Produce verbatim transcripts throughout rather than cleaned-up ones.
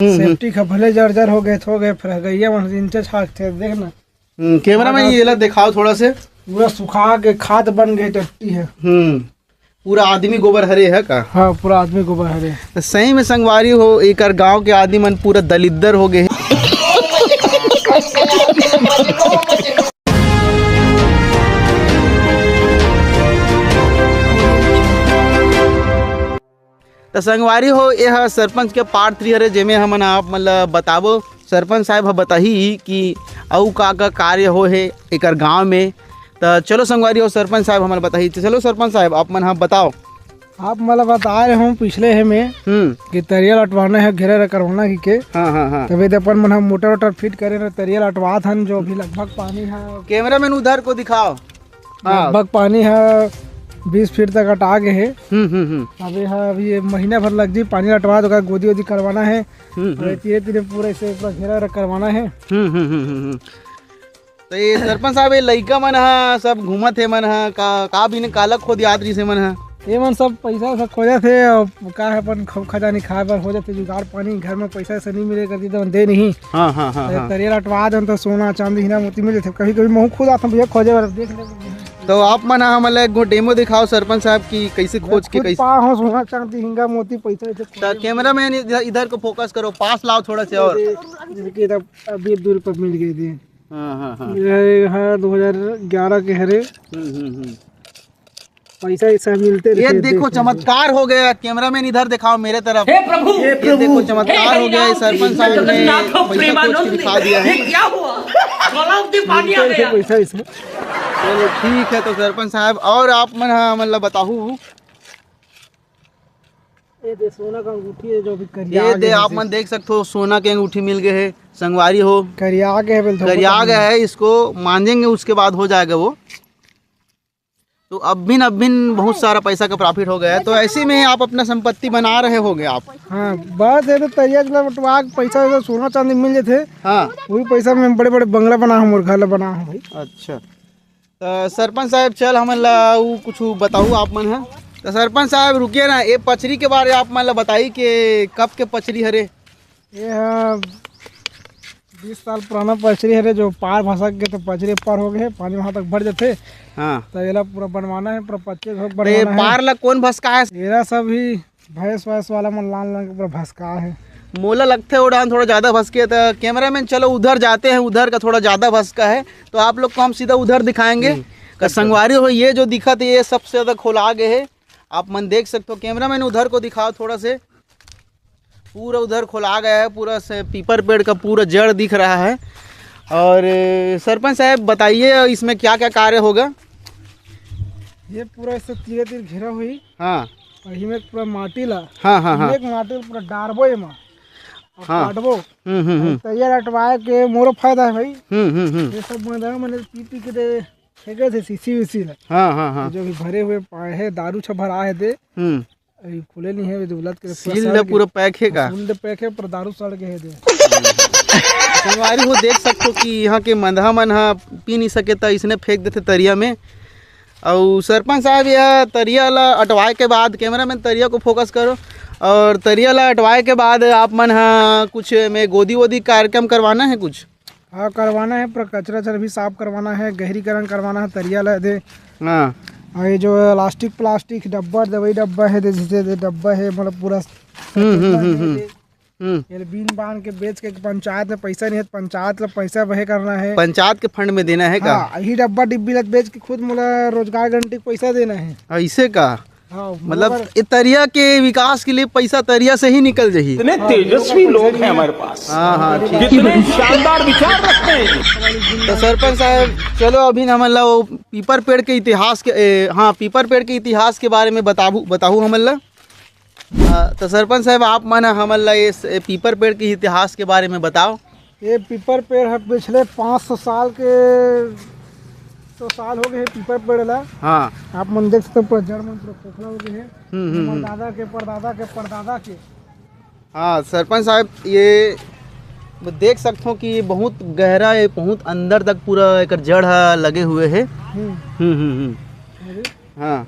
हम्म, हम्म। Septic ह भले जर जर हो गए, हो गए, फिर हगैया मन इंचे छाक थे, देख ना। हम्म, कैमरा मैन, हाँ। ये ला दिखाओ थोड़ा से। पूरा सुखा के खाद बन गए, टट्टी है। हम्म, पूरा आदमी गोबर हरे है का? हाँ, पूरा आदमी गोबर हरे। तो सही में संगवारी हो, एकर गांव के आदमी मन पूरा दलिद्दर हो गए। त संगवारी हो, ये ह सरपंच के पार्ट थ्री हरे, जेमे हमन आप मन ल बताबो। सरपंच साहब ह बताही कि अउ का का कार्य हो हे एकर गांव में। त चलो संगवारी हो, सरपंच साहब हमन ल बताही। त चलो सरपंच साहब, आप मन ह बताओ। आप मन ल बताए रहे हूँ पिछले हे में हम्म। कि तरिया लटवाना है, घेरा करवाना की के। हाँ, हाँ, हाँ। तबे तो अपन मन ह मोटर वोटर फिट करे रहे, तरिया लटवात हन, जो अभी लगभग पानी है। कैमरा मैन उधर को दिखाओ। हाँ। लगभग पानी ह बीस फीट तक अटा गे हे। हम्म, हम्म, हम्म। अबे ह अभी ये महीना भर लग जी पानी अटवा, तो ओकर गोदी वोदी करवाना है। हम्म, हम्म। धीरे धीरे पूरा इसे पूरा घेरा वेरा करवाना है। हम्म, हम्म, हम्म, हम्म, हम्म। तो ये सरपंच साहब, ये लइका मन ह सब घूमत हे, मन ह का, का बिन काला खोदियात रहिस हे मन ह? ये मन सब पैसा वैसा खोजत हे, और का है अपन खजानी खाए बर हो जाते जुगाड़ पानी, घर में पैसा वैसा नहीं मिले करती तो दे नहीं। हाँ, हाँ, हाँ, तो हाँ। तरिया लटवा देन तो सोना चांदी हीरा मोती मिल जाते। कभी कभी महू खुद आता भैया खोजे बर, देख ले। तो आप मन ह हमन ला एक गो डेमो दिखाओ सरपंच साहब कि कैसे खोज के खुद कैसे पा हो सोना चांदी हीरा मोती पैसा वैसे तो खोजे। कैमरा मैन इधर, इधर को फोकस करो, पास लाओ थोड़ा से और। ये देखिए, तब अभी दूर पर मिल गए थे। हाँ, हाँ, हाँ। ये है दो हज़ार ग्यारह के हरे। हम्म, हम्म, हम्म। पैसा ऐसा मिलते ये रहे, देखो, देख लो। चमत्कार हो गया। कैमरामैन इधर दिखाओ मेरे तरफ। हे प्रभु! ये देखो, चमत्कार हो गया। ये सरपंच साहब ने पैसा खोज के दिखा दिया है। ये क्या हुआ? गलाव से पानी आ गया। पैसा इसमें। चलो ठीक है, तो सरपंच साहब और आप मन ह, मतलब बताहू। ये दे सोना का अंगूठी है जो भी करिया ये दे, आप मन देख सकते हो, सोना के अंगूठी मिल गए है संगवारी हो। करिया गए है, बोल दो करिया गया है, इसको मांजेंगे, उसके बाद हो जाएगा वो। तो अभिन अभिन बहुत सारा पैसा का प्रॉफिट हो गया है, तो ऐसे में आप अपना संपत्ति बना रहे होगे आप। हाँ, बस ये तो तरिया के लटवा के पैसा वैसा सोना चांदी मिल जाते। हाँ। वही पैसा में बड़े बड़े बंगला बना हूँ और घर बना हूँ भाई। अच्छा, तो सरपंच साहब, चल हमन ला ऊ कुछ बताहू आप मन ह। तो सरपंच साहब रुकिए ना, ये पचरी के बारे आप मन ला बताई कि कब के पचरी हरे? ये ह बीस साल पुराना पचरी हरे, जो पार भसक के तो पचरी पार हो गए, पानी वहाँ तक भर जाते। हाँ। तो एला पूरा बनवाना है, पूरा पच्चे घोक तो ये बनवाना है। पार ला कौन भसका है? एला सब ही भैंस वैस वाला मन लान लान के पूरा भसका है। मोला लगथे वो डाहन थोड़ा ज़्यादा भसके, तो कैमरामैन चलो उधर जाते हैं, उधर का थोड़ा ज़्यादा भसका है, तो आप लोग को हम सीधा उधर दिखाएंगे। हम्म, तो संगवारी हो, ये जो दिखत है, ये सबसे ज़्यादा खोला गए है। आप मन देख सकते हो, कैमरामैन उधर को दिखाओ थोड़ा से। पूरा उधर खोला गया है, पूरा से पीपर पेड़ का पूरा जड़ दिख रहा है। और, ए, सरपंच साहब बताइए, इसमें क्या क्या कार्य होगा? ये पूरा ऐसे तीरे तीर घेरा हुई। हाँ। और इमे पूरा माटी ला, हाँ, हाँ, हाँ। इमे एक माटी ला पूरा डारबो एमा, और हाँ। काटबो। हम्म, हम्म, हम्म। तैयार अटवाए के मोरो फायदा है भाई। हम्म, हम्म, हम्म। ये सब मैंने, मैंने पी पी के दे फेंके थे शीशी वीशी ला। हाँ, हाँ, हाँ। जो भी भरे हुए पाए है, दारू छ भरा है दे। हम्म। अभी खुले नहीं है, अभी तो उलट के पूरा सील सड़ ला गया। पूरा पैक है का? सील तो पैक है, पर दारू सड़ गए है दे। संगवारी हो, देख सकते हो कि यहाँ के मंदहा मन ह पी नहीं सके, त इसने फेंक देते तरिया में। अउ सरपंच साहब, यह तरिया ला अटवाए के बाद, कैमरामैन तरिया को फोकस करो, और तरिया ला अटवाए के बाद आप मन ह कुछ में गोदी वोदी कार्यक्रम करवाना है कुछ? हाँ, करवाना है, पर कचरा चर भी साफ करवाना है, गहरीकरण करवाना है तरिया ला दे। हाँ। और ये जो प्लास्टिक, प्लास्टिक डब्बा, दवाई डब्बा है दे, जैसे दे डब्बा है, मतलब पूरा हम्म, हम्म, कचरा हम्म, है हम्म। दे। हम्म। ये बीन बान के बेच के पंचायत में पैसा नहीं है, पंचायत ला पैसा वहे करना है। पंचायत के फंड में देना है का? हाँ, यही डब्बा डिब्बी ला बेच के खुद मोला रोजगार गारंटी के पैसा देना है। ऐसे का? हाँ, मतलब मगर ये तरिया के विकास के लिए पैसा तरिया से ही निकल जाही। इतने हाँ, तेजस्वी लोग हैं हमारे पास। हाँ, हाँ, ठीक। कितने शानदार विचार रखते हैं। तो सरपंच साहब, चलो अभी हमन ला वो पीपर पेड़ के इतिहास के, ए, हाँ, पीपर पेड़ के इतिहास के बारे में बताबू, बताहू हमन ला। आ, तो सरपंच साहब, आप मन हमन ला ये स-, पीपर पेड़ के इतिहास के बारे में बताओ। ये पीपर पेड़ है, पिछले पाँच सौ साल के, सौ साल हो गए हैं पीपर पेड़ ला। हाँ। आप मन देख सकते हो, पूरा जड़ मन पूरा खोखला हो गए हैं। हम्म, हम्म, हमारे हम्म। दादा के, परदादा के, परदादा के। हाँ, सरपंच साहब, ये देख सकते हो कि ये बहुत गहरा है, बहुत अंदर तक पूरा एकर जड़ ह लगे हुए है। हम्म। हम्म, हम्म, हम्म। अरे। हाँ।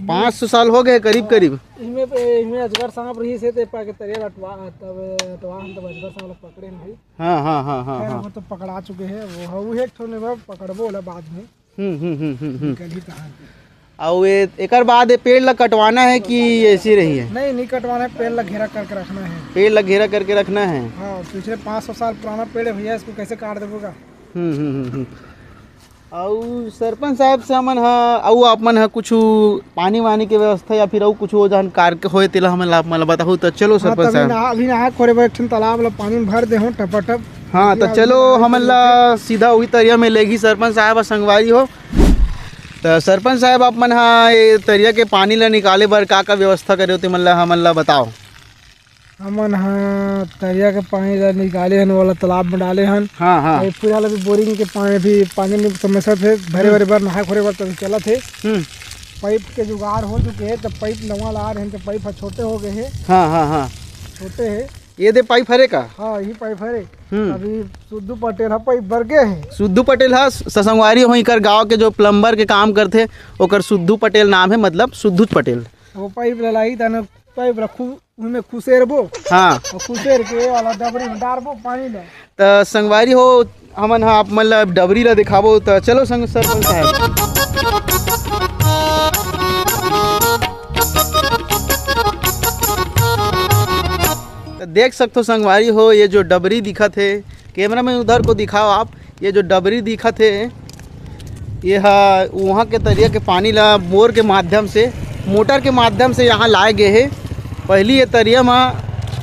पाँच सौ साल हो गए करीब करीब। इमे पे, इमे अजगर सांप रहिस हे, ते पाके तरिया ल अटवा, तब अटवा हम तब अजगर सांप ल पकड़े हन भाई। हाँ, हाँ, हाँ, हाँ, खैर, हाँ। वो तो पकड़ा चुके हैं, वो हऊ एक ठो ने बा, पकड़बो ओला बाद में। हम्म, हम्म, हम्म, हम्म, हम्म। निकल ही कहाँ से। अउ ये, एकर बाद ये पेड़ ला कटवाना है कि ऐसे रही है? नहीं, नहीं कटवाना है, पेड़ ला घेरा करके रखना है। पेड़ ला घेरा करके रखना है। हाँ, पिछले पाँच सौ साल पुराना पेड़ है भैया, इसको कैसे काट देबो का? हम्म, हम्म, हम्म, हम्म। अउ सरपंच साहब से हमन ह, अउ आप मन ह कुछ पानी वानी के व्यवस्था या फिर अउ कुछ वो जानकार के होए, तेला हमन ला, आप मन ला बताहू। त चलो हाँ, सरपंच तभी साहब। नहा-, अभी नहा खोरे बर एक ठन तालाब ला पानी भर दे हो टपाटप। हाँ, अभी त आदमी चलो नहा हमन खोरे ला जाथे। सीधा वही तरिया में लेगी सरपंच साहब अउ संगवारी हो। त सरपंच साहब, आप मन ह ये तरिया के पानी ला निकाले बर का का व्यवस्था करे हो, ते मन ला, हमन ला बताओ। हमन ह तरिया के पानी ला निकाले हन, वाला तालाब में डाले हन। हाँ, हाँ। अउ फिलहाल अभी बोरिंग के पानी भी, पानी में समस्या थे, भरे हम्म। भरे बर, नहाए खोरे बर तो चलत हे। हम्म। पाइप के जुगाड़ हो चुके हे, तो पाइप नवा ला रहे हैं, तो पाइप ह छोटे हो गए हे। हाँ, हाँ, हाँ। छोटे हे। ये दे पाइप हरे का? हाँ, यही पाइप हरे। हम्म। अभी सुद्धू पटेल ह पाइप बर गए हे। सुद्धू पटेल ह स-, संगवारी हो, इकर गांव के जो प्लम्बर के काम करथे, ओकर सुद्धू पटेल नाम है, मतलब सुद्धू पटेल। वो पाइप ला लाई, तने पाइप रखू, उनमें खुसेरबो। हाँ। अउ खुसेर के वाला डबरी में डारबो पानी ला। त संगवारी हो, हमन ह आप मन ला डबरी ला दिखाबो। त चलो संग सरपंच साहब। त देख सकथो संगवारी हो, ये जो डबरी दिखत हे, कैमरा में उधर को दिखाओ आप, ये जो डबरी दिखत हे, ये ह उहाँ के तरिया के पानी ला बोर के माध्यम से, मोटर के माध्यम से यहाँ लाए गए हे। पहली ये तरिया म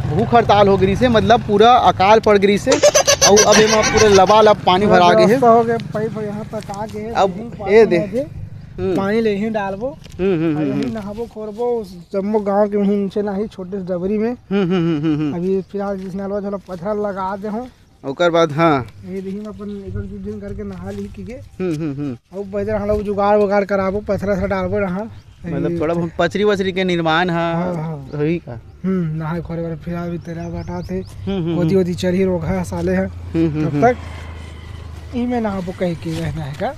भूख हड़ताल हो गई से, मतलब पूरा अकाल पड़ गई से, अउ अब एमा पूरा लबालब पानी भरा गए हे। व्यवस्था हो गए, पाइप यहाँ तक आ गए हे, अब यहीं पानी ये दे। लगे, हम्म। पानी ले ही डालबो। हम्म, हम्म, और हम्म, यहीं हम्म। नहाबो खोरबो, उस जम्मो गांव के वहीं नीचे नहाई, छोटे से डबरी में। हम्म, हम्म, हम्म, हम्म, हम्म। अभी फिलहाल जिसने अलवा झोला पथरा लगा दे हो। ओकर बाद, हाँ। ये रही में अपन एक एक दू दिन करके नहा ली की के। हम्म, हम्म, हम्म। अब बजर हम लोग जुगाड़ वुगाड़ कराबो, पथरा सा डालबो रहा। मतलब ये थोड़ा बहुत पचरी वचरी के निर्माण, हाँ, हाँ, हाँ। होई का? हम्म, नहाए खोरे वाला फिलहाल भी तेरा बाटा थे। हम्म, हम्म, होती हम्म। होती चरही रोग है साले है। हम्म, हम्म, तब हम्म। तक ई में नहाबो कह के रहना है का?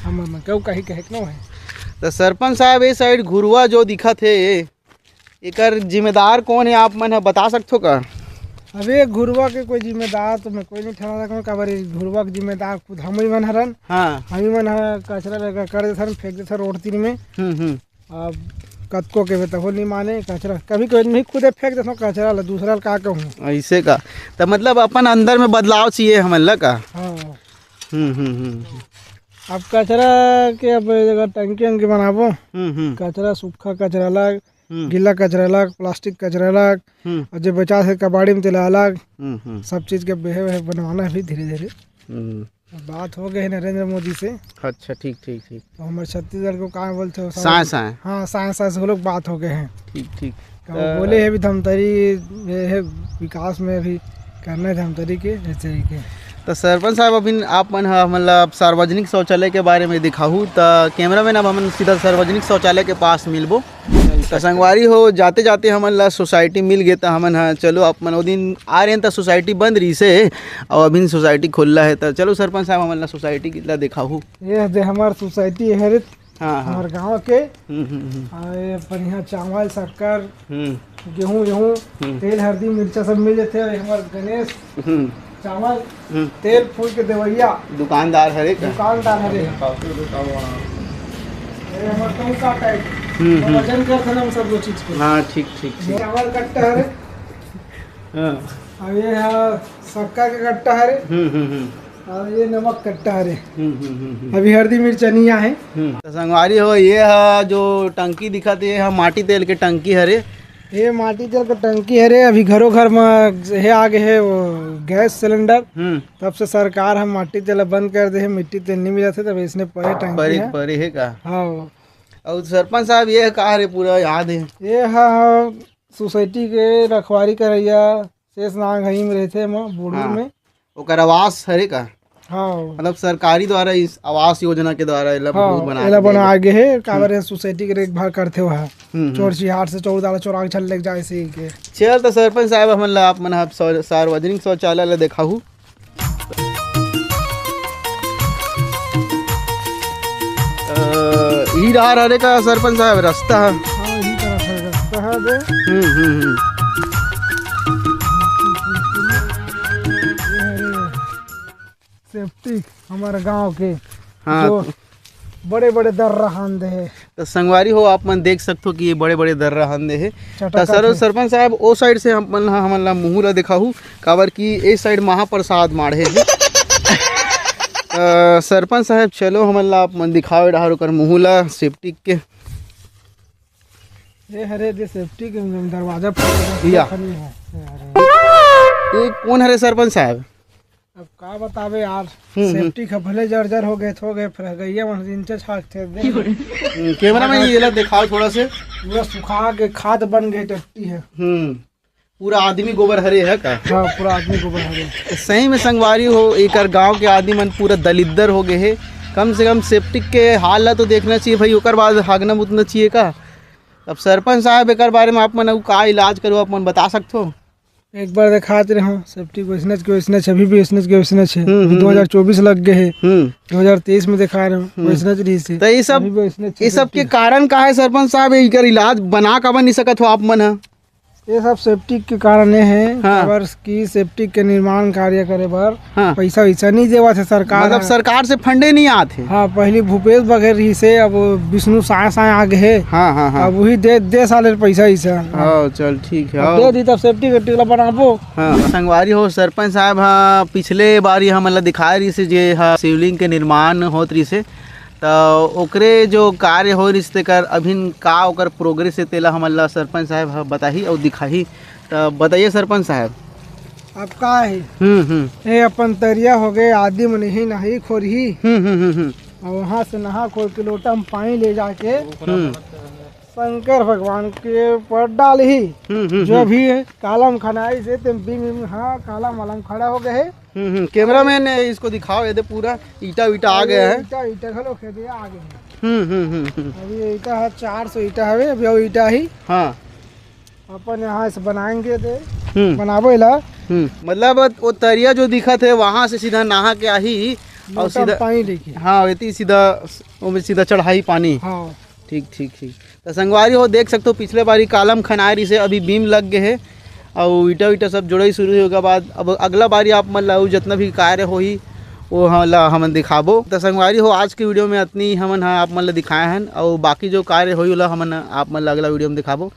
हम, हम क्यों कही कहे के नो है। तो सरपंच साहब, ये साइड घुरुवा जो दिखत हे, एकर जिम्मेदार कौन है, आप मन ह बता सकथो का? अबे घुरुवा के कोई जिम्मेदार तो मैं कोई नहीं ठहरा सकूँ, काबर ये घुरुवा के जिम्मेदार खुद हम ही मन हरन। हाँ। हम ही मन ह कचरा लेकर कर देथन, फेंक देथन रोड तीर में। हम्म, हम्म। अब कतको के तहो नहीं माने कचरा, कभी कभी मैं खुदे फेंक देथों कचरा ला, दूसरा ला का कहूँ। ऐसे का? त मतलब अपन अंदर में बदलाव चाहिए हमन ला का? हाँ। हम्म, हम्म, हम्म। अब कचरा के अब अगर टंकी वंकी बनाबो, हम्म, हम्म। कचरा, सूखा कचरा अलग, हम्म। गीला कचरा अलग, प्लास्टिक कचरा अलग, हम्म। और जो बचा है कबाड़ी में तेला अलग, हम्म, हम्म। सब चीज के बेहे वहे बनवाना भी धीरे धीरे। हम्म। अब बात हो गए है नरेंद्र मोदी से। अच्छा, ठीक, ठीक, ठीक। तो हमारे छत्तीसगढ़ को कहाँ बोलते हो, साय, साय। हाँ, साय, साय से वो लोग बात हो गए हैं। ठीक, ठीक। तो वो अ, बोले है भी धमतरी ये है, विकास में अभी करना है धमतरी के, ऐसे ही के। तो सरपंच साहब, अभी आप मन ह-, हमन ला सार्वजनिक शौचालय के बारे में दिखाहू, त कैमरामैन, अब हमन सीधा सार्वजनिक शौचालय के पास मिलबो। तो संगवारी हो, जाते जाते हमन ला सोसाइटी मिल गए, त हमन ह, चलो, आप मन ओ दिन आ रहे हैं, त सोसाइटी बंद रही से, और अभी सोसाइटी खुल्ला है। त चलो सरपंच साहब, हमन ला सोसाइटी ला दिखाहू। ये दे हमार सोसाइटी है रे, हाँ, हाँ। हमार गाँव के। हम्म, हम्म, हम्म। और ये बढ़िया चावल, शक्कर, हम्म। गेहूं, गेहूं, हम्म। तेल, हल्दी, मिर्चा सब मिल जाते हैं। और ये हमार गणेश हम्म। चावल, हम्म। तेल फूल के देवैया। दुकानदार हरे का? दुकानदार हरे। ये हमार टोंका टाइप। हम्म, हम्म। वजन करते ना हम सब वो चीज को। हाँ, ठीक, ठीक, ठीक। चावल कट्टा हरे। हाँ। और ये है शक्कर के कट्टा हरे। हम्म, हम्म, हम्म। और ये नमक कट्टा हरे। हम्म, हम्म, हम्म, हम्म। अभी हल्दी मिर्चा नहीं आहे। हम्म। तो संगवारी हो, ये ह जो टंकी दिखत हे, ये ह माटी तेल के टंकी हरे। ये माटी तेल के टंकी हरे। अभी घरो घर में हे आ गए है वो गैस सिलेंडर। हम्म। तब से सरकार ह माटी तेल बंद कर दे है, मिट्टी तेल नहीं मिलत हे, तब इसने परे टंकी परे, है। परे है का? हाँ। और सरपंच साहब, ये का हरे, पूरा याद है? ये ह सोसाइटी के रखवारी करैया शेष नाग हई में रहथे, एमा बूढ़ी हाँ। में। ओकर आवास हरे का? हाँ। मतलब सरकारी द्वारा इस आवास योजना के द्वारा एला हाँ, बहुत बनाए एला गए हे। बनाए गे हे, काबर हम्म। ये सोसाइटी के देखभाल करथे ओहा। हम्म, हम्म। चोर चिहार से चोर दाला चोरा के झन लेके जाए से के। चल तो सरपंच साहब, हमन ला आप मन ह शौ-, सार्वजनिक शौचालय ला देखाहू। अ, ई डहर हरे का सरपंच साहब, रास्ता है। हाँ, इही तरफ है रास्ता है बे। हम्म, हम्म, हम्म। ये हरे सेप्टिक हमारे गांव के, हाँ। जो बड़े-बड़े दर्रा हांदे हे। तो संगवारी हो, आप मन देख सकथो कि ये बड़े-बड़े दर्रा हांदे हे। चटक तो सर, के। सरपंच साहब, ओ side से हम मन ह, हमन ला मुहूं ला दिखाहू, काबर कि ए side महाप्रसाद माढ़े हे। अ, सरपंच साहब, चलो हमन ला आप मन दिखाओ डहर ओकर मुहूं ला सेप्टिक के। ये हरे दे सेप्टिक के दरवाजा पर या। खड़ी है। ये हरे। ये कौन हरे सरपंच साहब? अब का बतावे यार, हम्म, हम्म। सेप्टिक ह भले जर्जर हो गए, हो गए, फिर गैया मन इंचे छाट थे दे। हम्म, camera में ये ला दिखाओ थोड़ा से। पूरा सुखा के खाद बन गए टट्टी है। हम्म, पूरा आदमी गोबर हरे है का? हाँ, पूरा आदमी गोबर हरे। सही में संगवारी हो, एकर गांव के आदमी मन पूरा दलिद्दर हो गए हे। कम से कम सेप्टिक के हाल ला तो देखना चाहिए भाई, ओकर बाद हागना मुतना चाहिए का? अब सरपंच साहब, एकर बारे में आप मन अउ का इलाज करो, आप मन बता सकथो? एक बार देखात रहे हो, सेप्टिक वैसनेच के वैसनेच, अभी भी वैसनेच के वैसनेच है। हम्म, हम्म, दो हज़ार चौबीस लग गए है, हम्म। दो हज़ार तेईस में देखा रहे हो, हम्म। वैसनेच रही से। तो ये सब, अभी भी वैसनेच है ये सब के सेप्टिक। कारण का है सरपंच साहब, एकर इलाज बना काबर नहीं सकत हो आप मन ह? ये सब सेप्टिक के कारण ये है, हाँ। काबर कि सेप्टिक के निर्माण कार्य करे बर हाँ। पैसा वैसा नहीं देवत है सरकार मतलब ह। सरकार से फंडे नहीं आत है। हाँ, पहली भूपेश बघेल रही से, अब विष्णु साय साय आ गए है। हाँ, हाँ, हाँ। अब वही दे, दे साले पैसा वैसा। हाँ, चल ठीक है। अब दे दी तब सेप्टिक वेप्टिक ला बनाबो। हाँ, संगवारी हो, सरपंच साहब, हाँ, पिछले बार ये हमन ला दिखाए रही से जे, हाँ, शिवलिंग के निर्माण होत रही से, त ओकरे जो कार्य हो रहिस तेकर अभिन का ओकर progress हे, तेला हमन ला सरपंच साहब ह बताही अउ दिखाही। त बताइए सरपंच साहब। अब का हे? हम्म, हम्म। ये अपन तरिया हो गए, आदमी मन इही नहाही खोरही। हम्म, हम्म, हम्म, हम्म। अउ वहाँ से नहा खोर के लोटा में पानी ले जाके हम्म। शंकर भगवान के ऊपर डालही। हम्म, हम्म, जो हम्म। भी हे, कालम खनाई से तेम बिम बिम, हाँ, कालम वालम खड़ा हो गए हे। हम्म, हम्म, cameraman ने इसको दिखाओ, ये दे पूरा ईटा वीटा आ गया है। ईटा, ईटा घलो खेदे आ गए हैं। हम्म, हम्म, हम्म, हम्म। अभी ये ईटा है, चार सौ ईटा हवे, अभी वो ईटा ही। हाँ। अपन यहाँ से बनाएंगे दे, हम्म। बनाबो एला। हम्म, मतलब वो तरिया जो दिखत है, वहाँ से सीधा नहा के आही और लोटा में सीधा पानी लेके। हाँ, एती सीधा, वो में सीधा चढ़ाई पानी। हाँ। ठीक, ठीक, ठीक। त संगवारी हो, देख सकथो, पिछले बारी कालम खनाए रहिसे, अभी बीम लग गए हे, अउ ईटा वीटा सब जोड़ाई शुरू होय के बाद अब अगला बारी आप मन ला अउ जतना भी कार्य होही, वो ह-, ला हमन दिखाबो। त संगवारी हो, आज के video में अतनी हमन ह आप मन ला दिखाए हन, अउ बाकी जो कार्य होही, ओला हमन आप मन ला अगला video में दिखाबो।